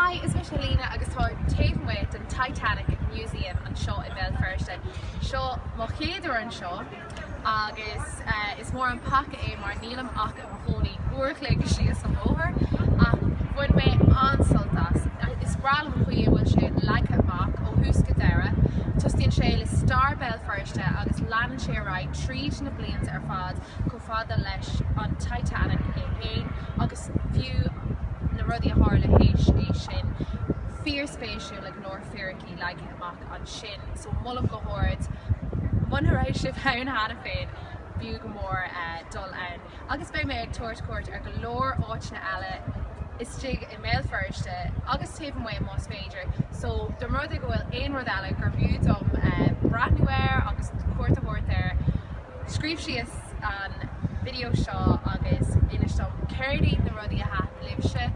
Hi, is mise Lena agus táim taobh amuigh den Titanic Museum anseo i mBéal Feirste. Seo mo chéad uair anseo agus is mór an peaca é mar nílim ach i mo chónaí uair a chloig síos an bóthar ach bhain mé an-sult as. Is breá liom an chaoi a bhfuil sé leagtha amach ó thús go deireadh. Tosaíonn sé le stair Béal Feirste agus leanann sé ar aghaidh tríd na blianta ar fad chomh fada leis an Titanic é féin agus fiú na rudaí a tharla théis é sin. Fíorspéisiúil le go leor fíricí leagtha amach ansin so molaim go hard muna raibh sibh ann cheana féin b'fhiú go mór dul ann. Agus beidh mé ag tabhairt cuairt ar go leor áiteanna eile istigh i mBéal Feirste agus taobh amuigh más féidir so dá mba rud é go bhfuil aon rud eile gur bhfiú dom breathnú air agus cuairt a thabhairt air Scríobh síos an video seo agus inis dom céard iad na rudaí a thaitin libhse.